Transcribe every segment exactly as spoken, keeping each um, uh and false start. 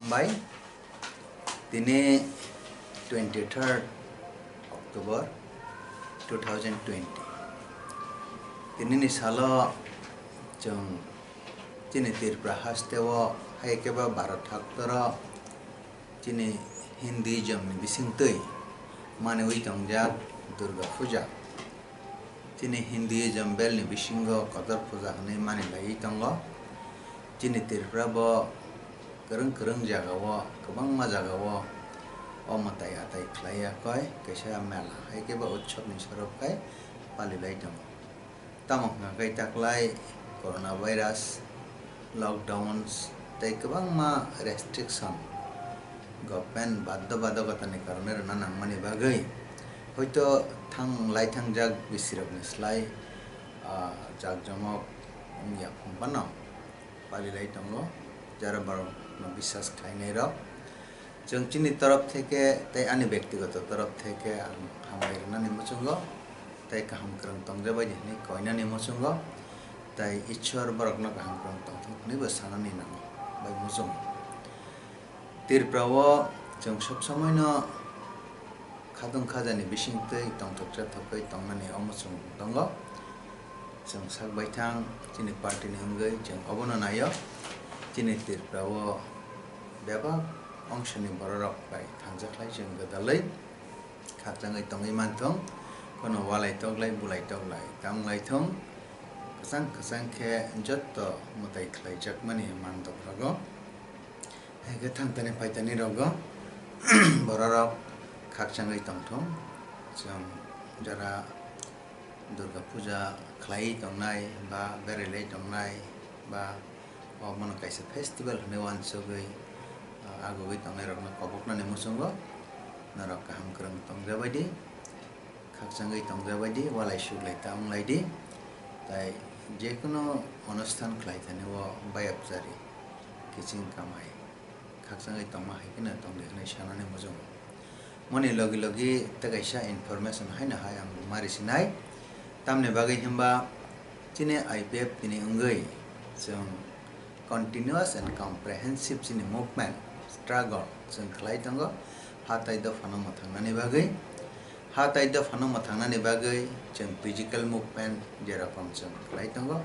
Bai, tini twenty third October two thousand twenty. Tini ni salo chwng chini Tripura haste o hai khe ba Bharat haktoro chini Hinduism ni bisingtwi maniwi tongjak Durga Puja. Chini Hinduism bel ni bisingo kotor puja hwnwi mani laiwi tongo. Chini Tripura bo kwrwng kwrwng jaga o, kwbangma jaga o o mwtai atai khlai ya koi kaisa mela hai khe ba utsob ni sorop khai pali lai tongo. Tamo hwnkha khe taklai corona virus, lockdowns tei kwbangma restriction government baddo badokotani karone rwna nangmani bagwi hoito thang lai thangjak bisirokni slai, ah, jakjomok wngya phano pali lai tongo, jara borokno biswas khlainai rok. Chwng chini torop theke tei ani bektigoto torop theke ang hambai rwnani muchungo, tei kaham kwrwng tongjabaidi hwnwi koinani muchungo, tei Ishwar borokno kaham kwrwng tongthok hwnwibo sanani nango bai muchungo. Tripura o chwng sob somoino khatung khajani bisingtwi tongthok chathok bai tongnani omo chwng tongo. Chwng sak baithang chini party ni wngwi chwng obono naio. Chini Tripura o bebak ongsoni bororok bai thansa khlai chwng gwdalwi khakchangwi tongwi manthung. Kono walai toklai bulai toklai tang lai thung. Kwchang kwchang khe jotto mwtai khlaijakmani mandok rogo. Hai khe thangtani phaitani rogo bororok khakchangwi tongthung. Chwng jara Durga Puja khlaiwi tongnai ba berailai tongnai ba omono kaisa festival hwnwi uansugwi, ah, agugwi tongnai rokno koboknani muchungo norok kaham kwrwng tongjabaidi. Khakchangwi tongjabaidi, walai suglai ta wnglaidi. Tai jekunu onusthan khlai thani o bayapjari kiching kamai khakchangwi tongma hai kheno tongdi hwnwi sanani muchungo. Moni logi logi tei kaisa information haino hai ang mari sinai. Tamni bagwi himba chini I P F T ni wngwi chwng continuous and comprehensive chini movement, struggle chwng khlai tongo, ha tai dophano mwthangnani bagwi. Ha tai dophano mwthangnani bagwi chwng physical movement jerokom chwng khlai tongo,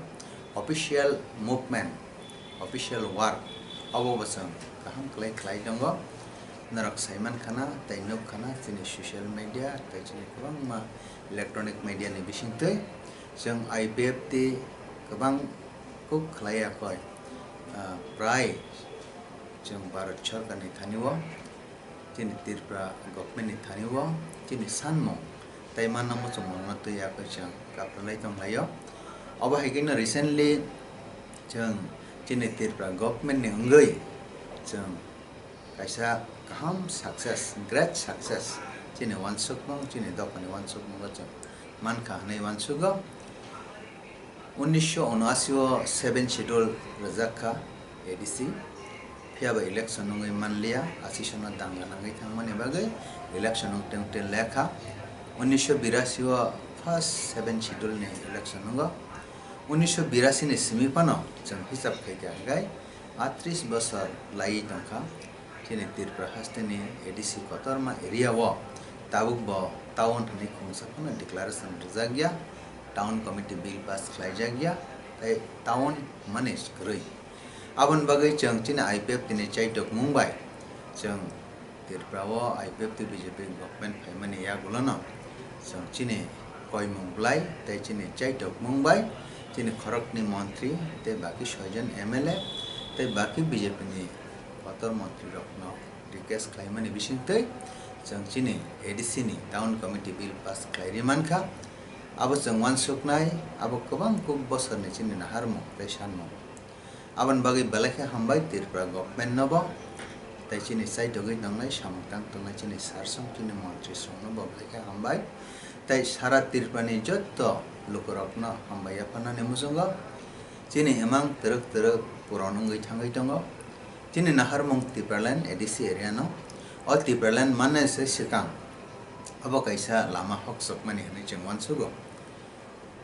official movement, official work obo bo chwng kaham khlai khlai tongo. Norok sai mankhana tei nukkhana chini social media tei chini kwbangma electronic media ni bisingtwi chwng I P F T kwbang kuk khlai ya koi, ah, prai chwng Bharat Sarkar ni thani o, chini Tripura government ni thani o, chini sanmung tei manna muchungmung no twi ya koi chwng kapralai tong lai o. Obo hai khe no recently chwng chini Tripura government ni wngwi chwng kaisa kaham success, great success chini uansukmung, chini dophani uansukmung o chwng mankha hwnwi uansugo. Unisho unashi o seven schedule rwjak kha A D C, phiya ba election wngwi manliya, ashi sono danga nangwi thangmani bagwi election wngteng teng lekha. Unisho birasi o first seven schedule ni election wngo. Unisho birasi ni simi phano chwng hisab khai kha, hwnkhe atris bosor laiwi tongkha. Chini Tripura hasteni A D C kotorma area o tabuk bo town hwnwi khungsa phano declaration rwjak ya, town committee bill pass khlaijak ya, tei town hwnmani kwrwi. Aboni bagwi chwng chini I P F T ni chaitok mung bai chwng Tripura o I P F T B J P government phaimani yagulono chwng chini koimung bwlai tei chini chaitok mung bai chini khoroknwi montri tei baki soijon M L A tei baki B J P ni kotor montrirokno request khlaimani bisingtwi chwng chini A D C ni town committee bill pass khlai ri mankha. Abo chwng uansuknai, abo kwbang kuk bosorni chini naharmung tei sanmung. Aboni bagwi belai khe hambai Tripura government no bo tei chini chaitogwi tongnai, samung tang tongnai chini sir song, chini montri song no bo belai khe hambai. Tei sara Tripura ni jotto lukurokno hambai yapharnani muchungo. Chini imang twrwk twrwk puron wngwi thangwi tongo. Chini naharmung Tipraland A D C area no. O Tipraland manna se swkang abo kaisa lama hoksokmani hwnwi chwng uansugo.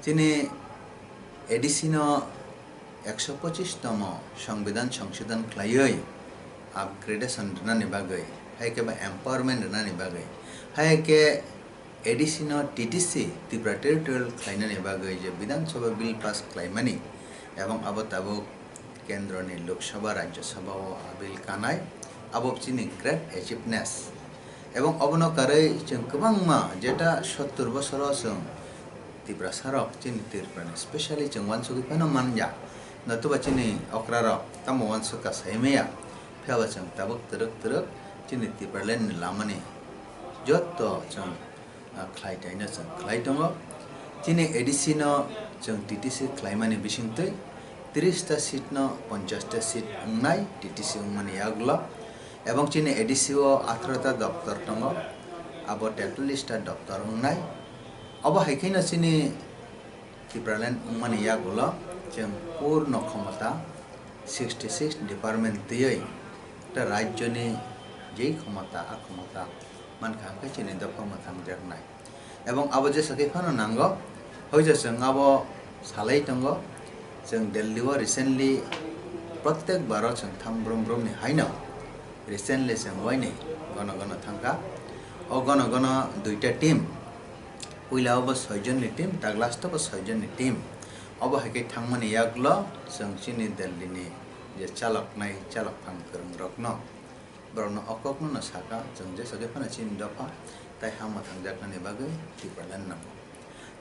Chini A D C no ekso pochis tomo Songbidan songsodon khlaiwi upgradation rwnani bagwi, hai khe ba empowerment rwnani bagwi, hai khe A D C no T T C Tripura Territorial khlainani bagwi je Bidhan Sabha bill pass khlaimani, ebong abo tabuk kendroni Lok Sabha, Rajya Sabha o a bill kanai, abo chini great achievements. Ebong obono karwi chwng kwbangma, jeta sottur bosoro chwng Tiprasa rok chini Tripurani specially chwng uansugwi phano manya. Notuba chini okra rok tamo uansukha sai maya. Phiya ba chwng tabuk twrwk twrwk chini Tipraland ni lamani jotto chwng, ah, khlai taino chwng khlai tongo. Chini A D C no chwng T T C khlaimani bisingtwi tris ta seat no ponchash ta seat wngnai T T C wngmani yagulo. Ebong chini A D C o atharo ta doptor tongo, abo tetallis ta doptor wngnai. Obo hai kheno chini Tipraland wngmani yagulo chwng purno khomota sixty six department twiwi ta rajyoni jei khomota a khomota mankha hwnkhe chini dopha mwthangjaknai. Ebong abo jesa khe phano nango, hoijo chwng abo salai tongo. Chwng Delhi o recently prottek baro chwng tham brum brum ni haino recently chwng waini gono gono thangkha. O gono gono duita team, puila o bo soi jon ni team, tak last o bo soi jon ni team. Obo hai khe thangmani yagulo chwng chini Delhi ni je chaloknai, chalok phang kwrwng rokno, borokno o kokno no saka, chwng jesa khe phano chini dopha tai ha mwthangjaknani bagwi Tipraland nango.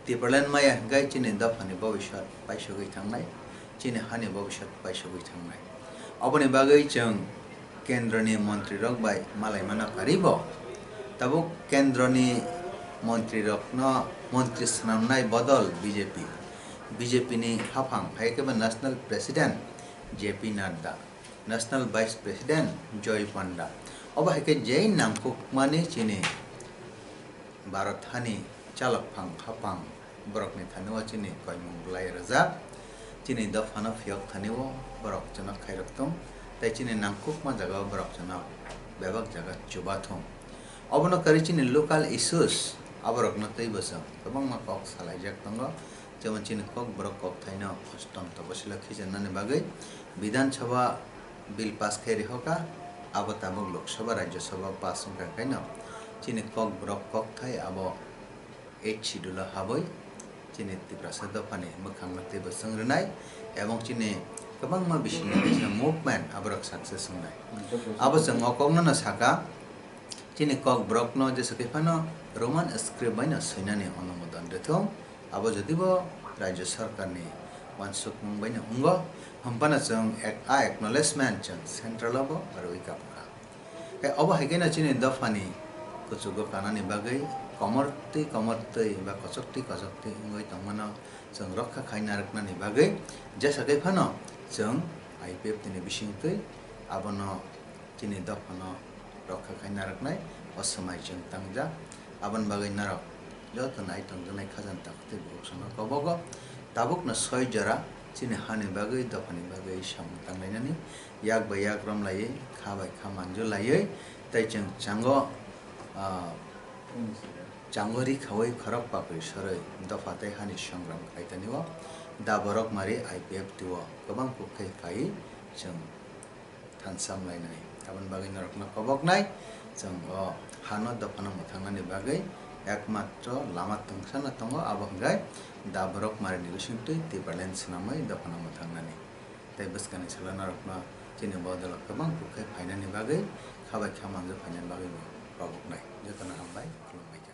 Tipraland maya hwnkhe chini dophani bobiswt paisogwi thangnai, chini hani bobiswt paisogwi thangnai. Oboni bagwi chwng kendroni montrirok bai malaimano karibo. Tabuk kendroni montrirokno montri swnamnai bodol B J P, B J P ni haphang hai khe bo National President J P Nadda, National Vice President Joy Panda. Obo hai khe jei nangkukmani chini Bharat hani chalok phang haphang borokni thani o chini koimung bwlai rwjak. Chini dophano phiyok thani o borok chwno khairok thung, tei chini nangkukma jaga o borok chwno bebak jaga chuba thung. Obono karwi chini local issues aborokno twibo chwng kwbangma kok salaijak tongo. Jemon chini Kokborok kokthaino hostom topasila khichirnani bagwi Bidhan Sabha bill pass khe rihoka, abo tabuk Lok Sabha, Rajya Sabha pass wngkha khaino chini Kokborok kokthai abo eighth schedule o habwi chini Tiprasa dophani mwkhangno teibo chwng rwnai, ebong chini kwbangma bisingo kaisa movement aborok success wngnai. Abo chwng o kokno no saka, chini Kokborokno jesa khe phano Roman script bai no swinani onumodon rwthung. Abo jodi bo Rajya Sarkarni uansukmung bai no wngo, hwnphano chwng ek-, a acknowledgement chwng central o bo rwui kapkha. Tei obo hai khe no chini dophani kuchugo kanani bagwi komor twi komor twi ba kochok twi kochok twi wngwi tongmano chwng rokha khai narwknani bagwi jesa khe phano chwng I P F T ni bisingtwi abono chini dophano rokha khai narwknai o swmai chwng tangjak. Aboni bagwi norok joto nai tongjaknai khajani takhuk tei bukhuk songno kobogo tabukno soi jora chini hani bagwi, dophani bagwi samung tanglainani, yak bai yak romlaiwi, kha bai kha manjulaiwi tei chwng chango, ah, chango ri khaui khorok papri sorwi dopha tei hani songram khlai tani o da borok mari I P F T o kwbang kuk khe phaiwi chwng thansa wnglainai. Aboni bagwi norokno koboknai, chwng o hano dophano mwthangnani bagwi ekmatro lama tungsano tongo, abo hwnkhe da borok marini bisingtwi Tipraland swnamwi dophano mwthangnani. Tei bwskangni salo norokno chini bodolo kwbang kuk khe phainani bagwi, kha bai kha manjak phainani bagwi bo koboknai. Jotono hambai, khulumbai kha.